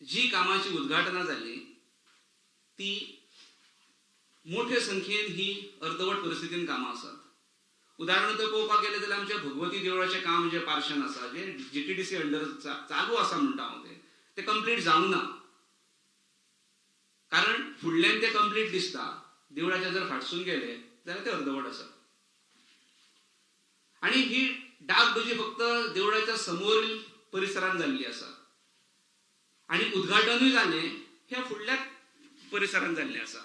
जी कामाची उद्घाटनां जाली ती मोठे संख्येन ही अर्दवट परिस्थितीन कामां आसात. उदाहरणार्थ पळोवपाक गेलें जाल्यार आमच्या भगवती देवळाचें काम जें पार्शन आसा, जें जीटीडीसी अंडर चालू आसा म्हणटा हांव, तें कंप्लीट जावंक ना. कारण फुडल्यान तें कंप्लीट दिसता, देवळाच्या जर फाटसून गेले जाल्यार तें अर्दवट आसा. आनी ही डागडुजी फक्त देवळाच्या समोरील परिसरांत जाल्ली आसा आनी उद्घाटनूय जालें ह्या फुडल्या परिसरांत जाल्लें आसा.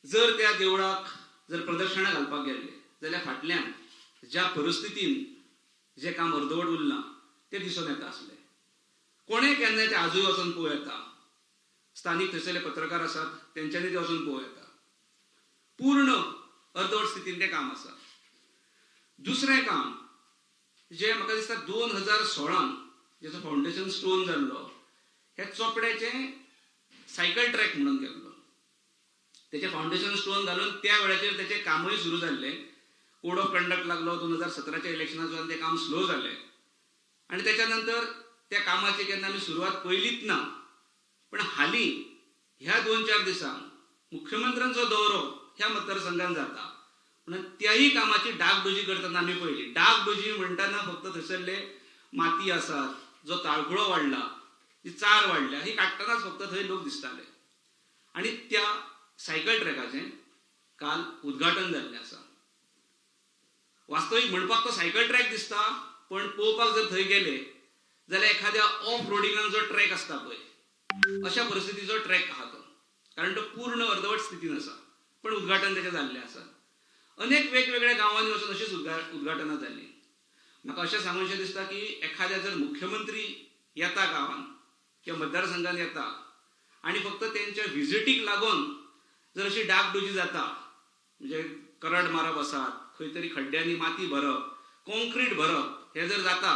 जर त्या देवळाक जर प्रदर्शनां घालपाक गेल्ले जाल्यार फाटल्यान ज्या परिस्थितीन जें काम अर्दवट उरलां तें दिसून येता आसलें. कोणें केन्नाय तें आजूय वचून पळोवं येता. स्थानीक थंयसरले पत्रकार आसात तेंच्यांनी तें वचून पळोवं येता. पूर्ण अर्दवट स्थितीन तें काम आसा. दुसरें काम जें म्हाका दिसता 2016 जेचो फावंडेशन स्टोन जाल्लो, हे चोपड्याचें सायकल ट्रॅक म्हणून केल्लो. तेचें फावंडेशन स्टोन घालून त्या वेळाचेर तेचें कामूय सुरू जाल्लें. कोड ऑफ कंडक्ट लागलो, 2017च्या इलेक्शनाक तें काम स्लो जालें आनी तेच्या नंतर त्या कामाची केन्ना आमी सुरवात पळयलीच ना. पण हालीं ह्या 2-4 दिसांक मुख्यमंत्र्यांचो दौरो ह्या मतदारसंघात जाता म्हणून त्याही कामाची डागडुजी करतना आमी पळयली. डागडुजी म्हणटना फक्त थंयसरले माती आसात, जो ताळखुळो वाडला, ती चार वाडल्या, ही काडटनाच फक्त थंय लोक दिसताले. आनी त्या सायकल ट्रॅकाचें काल उद्घाटन जाल्लें आसा. वास्तवीक म्हणपाक तो सायकल ट्रॅक दिसता, पण पळोवपाक जर थंय गेले जाल्यार एखाद्या ऑफ रोडिंगान जो ट्रॅक आसता पळय अशा परिस्थितीचो ट्रॅक आहा तो, कारण तो पूर्ण अर्दवट स्थितीन आसा. पण उद्घाटन तेचें जाल्लें आसा. अनेक वेगवेगळ्या गांवांनी वचून अशीच उद्घाटनां जाल्लीं. म्हाका अशें सांगूशें दिसता की एखाद्या जर मुख्यमंत्री येता गांवान किंवा मतदारसंघान येता आनी फक्त तेंच्या विजिटीक लागून जर अशी डागडुजी जाता, म्हणजे करड मारप आसात, खंय तरी खड्ड्यांनी माती भरप, कॉन्क्रीट भरप हें जर जाता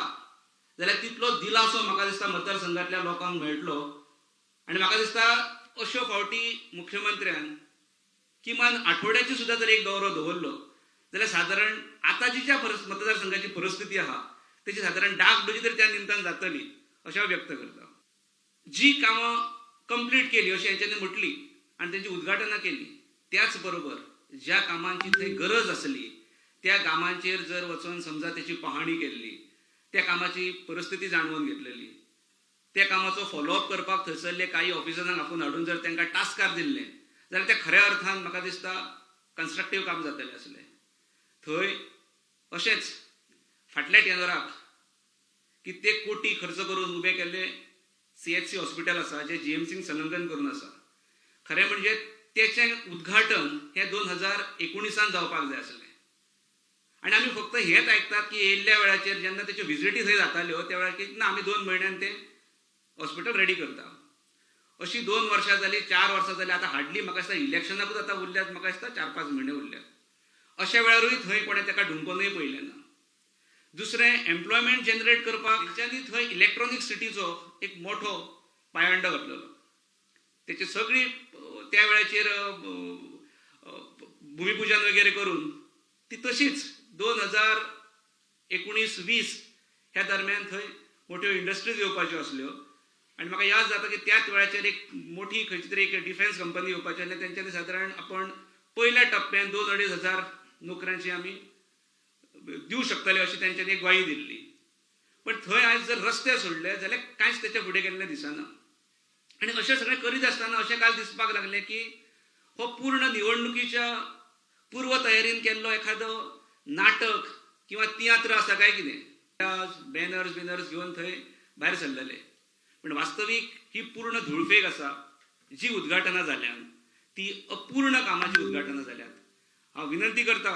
जाल्यार तितलो दिलासो म्हाका दिसता मतदारसंघांतल्या लोकांक मेळटलो. आनी म्हाका दिसता अश्यो फावटी मुख्यमंत्र्यान किमान आठवड्याची सुद्दां जर एक दौरो दवरलो जाल्यार सादारण आतांची ज्या मतदारसंघाची परिस्थिती आहा तेची सादारण डागडुजी तरी त्या निमतान जातली अशें हांव व्यक्त करता. जी कामां कंप्लीट केली अशें हेंच्यांनी म्हटली आनी तेंची उद्घाटनां केली, त्याच बरोबर ज्या कामांची थंय गरज आसली त्या कामांचेर जर वचून समजा तेची पहाणी केल्ली, त्या कामाची परिस्थिती जाणवून घेतलेली, त्या कामाचो फॉलोअप करपाक थंयसरले काही ऑफिसरांक आपोवन हाडून जर तांकां टास्कार दिल्लें जाल्यार तें खऱ्या अर्थान म्हाका दिसता कन्स्ट्रक्टीव काम जातलें आसलें. थंय अशेंच फाटल्या टेनराक कित्येक कोटी खर्च करून उबें केल्लें सीएचसी हॉस्पिटल आसा जें जीएमसीन संलग्न करून आसा. खरें म्हणजे तेचें उद्घाटन हें 2019 जावपाक जाय आसलें. आनी आमी फक्त हेंच आयकतात की येयल्ल्या वेळाचेर जेन्ना तेच्यो विजिटी थंय जाताल्यो त्या वेळार की ना आमी 2 म्हयन्यान तें हॉस्पिटल रेडी करता. अशी 2 वर्सां जालीं, 4 वर्सां जालीं, आतां हाडली म्हाका दिसता इलेक्शनाकूच आतां उरल्यात, म्हाका दिसता 4-5 म्हयने उरल्यात. अशा वेळारूय थंय कोणें ताका ढुंकोनूय पळयलें ना. दुसरें, एम्प्लॉयमेंट जनरेट करपाक तेंच्यांनी थंय इलेक्ट्रॉनीक सिटीचो एक मोठो पायंडो घातलेलो. तेची सगळी त्या वेळाचेर भुमिपुजन वगैरे करून ती तशीच 2019-20 ह्या दरम्यान थंय मोठ्यो इंडस्ट्रीज येवपाच्यो आसल्यो. आनी म्हाका याद जाता की त्याच वेळाचेर एक मोठी खंयची तरी एक डिफेन्स कंपनी येवपाची आसली, तेंच्यांनी सादारण आपण पयल्या टप्प्यान 2-2.5 हजार नोकऱ्यांची आमी दिवं शकतले अशी तेंच्यांनी एक ग्वाही दिल्ली. पण थंय आयज जर रस्ते सोडले जाल्यार कांयच तेच्या फुडें गेल्लें दिसना. आनी अशें सगळें करीत आसतना अशें काल दिसपाक लागलें की हो पूर्ण निवडणुकीच्या पूर्व तयारीन केल्लो एखादो नाटक किंवा तियात्र आसा काय कितें, बॅनर्स बिनर्स घेवन थंय भायर सरलेले. पण वास्तवीक ही पूर्ण धुळफेक आसा. जी उद्घाटनां जाल्यात ती अपूर्ण कामाची उद्घाटनां जाल्यात. हांव विनंती करता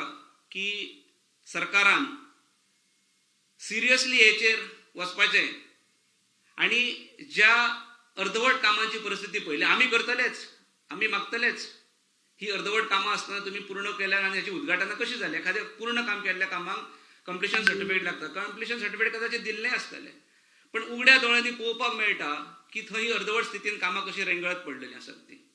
की सरकारान सिरियसली हेचेर वचपाचें आनी ज्या अर्दवट कामांची परिस्थिती पळयली आमी करतलेच, आमी मागतलेच. ही अर्दवट कामां आसतना तुमी पूर्ण केल्यार आनी हाची उद्घाटनां कशी जाली? एखादें पूर्ण काम केल्ल्या कामांक कंप्लिशन सर्टिफिकेट लागता, कंप्लिशन सर्टिफिकेट कदाचित दिल्लें आसतलें, पण उगड्या दोळ्यांनी पळोवपाक मेळटा की थंय अर्दवट स्थितीन कामां कशी रेंगळत पडलेलीं आसात ती.